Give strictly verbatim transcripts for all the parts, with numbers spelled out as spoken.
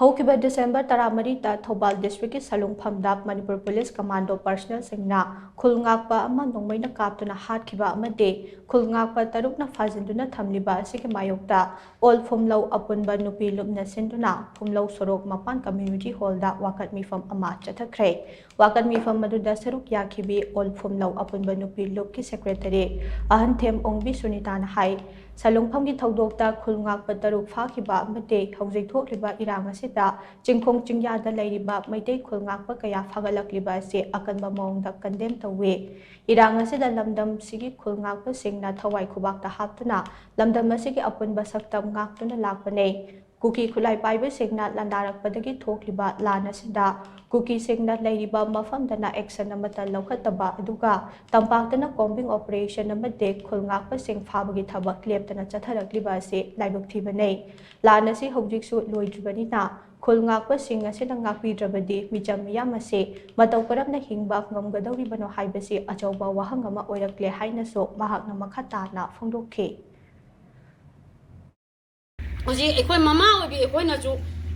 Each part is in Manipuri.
ꯍꯧꯈꯤꯕ ꯗꯤꯁꯦꯝꯕꯔ ꯇꯔꯥꯃꯔꯤꯗ ꯊꯧꯕꯥꯜ ꯗꯤꯁꯇ꯭ꯔꯤꯛꯀꯤ ꯁꯂꯨꯡꯐꯝꯗ ꯃꯅꯤꯄꯨꯔ ꯄꯨꯂꯤꯁ ꯀꯃꯥꯟꯗꯣ ꯄꯔꯁꯅꯦꯜꯁꯤꯡꯅ ꯈꯨꯜ ꯉꯥꯛꯄ ꯑꯃ ꯅꯣꯡꯃꯩꯅ ꯀꯥꯞꯇꯨꯅ ꯍꯥꯠꯈꯤꯕ ꯑꯃꯗꯤ ꯈꯨꯜ ꯉꯥꯛꯄ ꯇꯔꯨꯛꯅ ꯐꯥꯖꯤꯟꯗꯨꯅ ꯊꯝꯂꯤꯕ ꯑꯁꯤꯒꯤ ꯃꯥꯌꯣꯛꯇ ꯑꯣꯜ ꯐꯨꯝꯂꯧ ꯑꯄꯨꯟꯕ ꯅꯨꯄꯤ ꯂꯨꯞꯅ ꯁꯤꯟꯗꯨꯅ ꯐꯨꯝꯂꯧ ꯁꯣꯔꯣꯛ ꯃꯄꯥꯟ ꯀꯝꯃ꯭ꯌꯨꯅꯤꯇꯤ ꯍꯣꯜꯗ ꯋꯥꯀꯠ ꯃꯤꯐꯝ ꯑꯃ ꯆꯠꯊꯈ꯭ꯔꯦ꯫ ꯋꯥꯀꯠ ꯃꯤꯐꯝ ꯑꯗꯨꯗ ꯁꯔꯨꯛ ꯌꯥꯈꯤꯕꯤ ꯑꯣꯜ ꯐꯨꯝꯂꯧ ꯑꯄꯨꯟꯕ ꯅꯨꯄꯤ ꯂꯨꯞꯀꯤ ꯁꯦꯀ꯭ꯔꯦꯇꯔꯤ ꯑꯍꯟꯊꯦꯝ ꯑꯣꯡꯕꯤ ꯁꯨꯅꯤꯇꯥꯅ ꯍꯥꯏ, ꯁꯂꯨꯡꯐꯝꯒꯤ ꯊꯧꯗꯣꯛꯇ ꯈꯨꯜ ꯉꯥꯛꯄ ꯇꯔꯨꯛ ꯐꯥꯈꯤꯕ ꯑꯃꯗꯤ ꯍꯧꯖꯤꯛ ꯊꯣꯛꯂꯤꯕ ꯏꯔꯥꯡ ꯑꯁꯤꯗ ꯆꯤꯡꯈꯣꯡ ꯆꯤꯡꯌꯥꯗ ꯂꯩꯔꯤꯕ ꯃꯩꯇꯩ ꯈꯨꯜ ꯉꯥꯛꯄ ꯀꯌꯥ ꯐꯥꯒꯠꯂꯛꯂꯤꯕ ꯑꯁꯤ ꯑꯀꯟꯕ ꯃꯑꯣꯡꯗ ꯀꯟꯗꯦꯝ ꯇꯧꯏ꯫ ꯏꯔꯥꯡ ꯑꯁꯤꯗ ꯂꯝꯗꯝꯁꯤꯒꯤ ꯈꯨꯜ ꯉꯥꯛꯄꯁꯤꯡꯅ ꯊꯋꯥꯏ ꯈꯨꯕꯥꯛꯇ ꯍꯥꯞꯇꯨꯅ ꯂꯝꯗꯝ ꯑꯁꯤꯒꯤ ꯑꯄꯨꯟꯕ ꯁꯛꯇꯝ ꯉꯥꯛꯇꯨꯅ ꯂꯥꯛꯄꯅꯤ꯫ ꯀꯨꯀꯤ ꯈꯨꯠꯂꯥꯏ ꯄꯥꯏꯕꯁꯤꯡꯅ ꯂꯥꯟꯗꯥꯔꯛꯄꯗꯒꯤ ꯊꯣꯛꯂꯤꯕ ꯂꯥꯟ ꯑꯁꯤꯗ ꯀꯨꯀꯤꯁꯤꯡꯅ ꯂꯩꯔꯤꯕ ꯃꯐꯝꯗꯅ action ꯑꯃꯠꯇ ꯂꯧꯈꯠꯇꯕ, ꯑꯗꯨꯒ ꯇꯝꯄꯥꯛꯇꯅ combing operation ꯑꯃꯗꯤ ꯈꯨꯜ ꯉꯥꯛꯄꯁꯤꯡ ꯐꯥꯕꯒꯤ ꯊꯕꯛ ꯂꯦꯞꯇꯅ ꯆꯠꯊꯔꯛꯂꯤꯕ ꯑꯁꯤ ꯂꯥꯏꯕꯛ ꯊꯤꯕꯅꯤ꯫ ꯂꯥꯟ ꯑꯁꯤ ꯍꯧꯖꯤꯛꯁꯨ ꯂꯣꯏꯗ꯭ꯔꯤꯕꯅꯤꯅ, ꯈꯨꯜ ꯉꯥꯛꯄꯁꯤꯡ ꯑꯁꯤꯅ ꯉꯥꯛꯄꯤꯗ꯭ꯔꯕꯗꯤ ꯃꯤꯆꯝ ꯃꯤꯌꯥꯝ ꯑꯁꯤ ꯃꯇꯧ ꯀꯔꯝꯅ ꯍꯤꯡꯕ ꯉꯝꯒꯗꯧꯔꯤꯕꯅꯣ ꯍꯥꯏꯕꯁꯤ ꯑꯆꯧꯕ ꯋꯥꯍꯪ ꯑꯃ ꯑꯣꯏꯔꯛꯂꯦ ꯍꯥꯏꯅꯁꯨ ꯃꯍꯥꯛꯅ ꯃꯈꯥ ꯇꯥꯅ ꯐꯣꯡꯗꯣꯛꯈꯤ꯫ ꯍꯧꯖꯤꯛ ꯑꯩꯈꯣꯏ ꯃꯃꯥ ꯑꯣꯏꯕꯤ ꯑꯩꯈꯣꯏꯅꯁꯨ,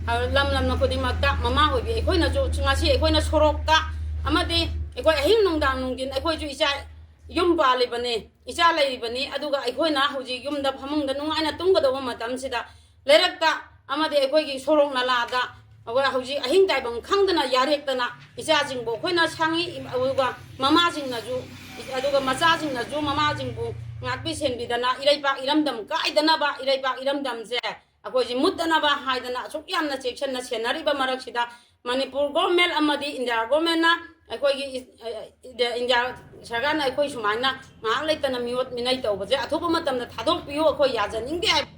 ꯑ, ꯂꯝ ꯂꯝꯅ ꯈꯨꯗꯤꯡꯃꯛꯇ ꯃꯃꯥ ꯑꯣꯏꯕꯤ ꯑꯩꯈꯣꯏꯅꯁꯨ ꯉꯁꯤ ꯑꯩꯈꯣꯏꯅ ꯁꯣꯔꯣꯛꯇ ꯑꯃꯗꯤ ꯑꯩꯈꯣꯏ ꯑꯍꯤꯡ ꯅꯨꯡꯗꯥꯡ ꯅꯨꯡꯊꯤꯟ ꯑꯩꯈꯣꯏꯁꯨ ꯏꯆꯥ ꯌꯨꯝ ꯄꯥꯜꯂꯤꯕꯅꯤ, ꯏꯆꯥ ꯂꯩꯔꯤꯕꯅꯤ, ꯑꯗꯨꯒ ꯑꯩꯈꯣꯏꯅ ꯍꯧꯖꯤꯛ ꯌꯨꯝꯗ ꯐꯃꯨꯡꯗ ꯅꯨꯡꯉꯥꯏꯅ ꯇꯨꯝꯒꯗꯧꯕ ꯃꯇꯝꯁꯤꯗ ꯂꯩꯔꯛꯇ ꯑꯃꯗꯤ ꯑꯩꯈꯣꯏꯒꯤ ꯁꯣꯔꯣꯛ ꯅꯂꯥꯗ ꯑꯩꯈꯣꯏ ꯍꯧꯖꯤꯛ ꯑꯍꯤꯡ ꯇꯥꯏꯕꯪ ꯈꯪꯗꯅ ꯌꯥꯔꯦꯛꯇꯅ ꯏꯆꯥꯁꯤꯡꯕꯨ ꯑꯩꯈꯣꯏꯅ ꯁꯪꯉꯤ, ꯑꯗꯨꯒ ꯃꯃꯥꯁꯤꯡꯅꯁꯨ, ꯑꯗꯨꯒ ꯃꯆꯥꯁꯤꯡꯅꯁꯨ ꯃꯃꯥꯁꯤꯡꯕꯨ ꯉꯥꯛꯄꯤ ꯁꯦꯟꯕꯤꯗꯅ ꯏꯔꯩꯄꯥꯛ ꯏꯔꯝꯗꯝ ꯀꯥꯏꯗꯅꯕ, ꯏꯔꯩꯄꯥꯛ ꯏꯔꯝꯗꯝꯁꯦ ꯑꯩꯈꯣꯏꯁꯤ ꯃꯨꯠꯇꯅꯕ ꯍꯥꯏꯗꯅ ꯑꯁꯨꯛ ꯌꯥꯝꯅ ꯆꯦꯛꯁꯤꯟꯅ ꯁꯦꯟꯅꯔꯤꯕ ꯃꯔꯛꯁꯤꯗ ꯃꯅꯤꯄꯨꯔ ꯒꯣꯔꯃꯦꯟ ꯑꯃꯗꯤ ꯏꯟꯗꯤꯌꯥ ꯒꯣꯔꯃꯦꯟꯅ ꯑꯩꯈꯣꯏꯒꯤ ꯏ-, ꯑ, ꯏꯟꯗꯤꯌꯥ ꯁꯔꯀꯥꯔꯅ ꯑꯩꯈꯣꯏ ꯁꯨꯃꯥꯏꯅ ꯉꯥꯏꯍꯥꯛ ꯂꯩꯇꯅ ꯃꯤꯑꯣꯠ ꯃꯤꯅꯩ ꯇꯧꯕꯁꯦ ꯑꯊꯨꯕ ꯃꯇꯝꯗ ꯊꯥꯗꯣꯛꯄꯤꯌꯨ, ꯑꯩꯈꯣꯏ ꯌꯥꯖꯅꯤꯡꯗꯦ ꯍꯥꯏꯕ꯫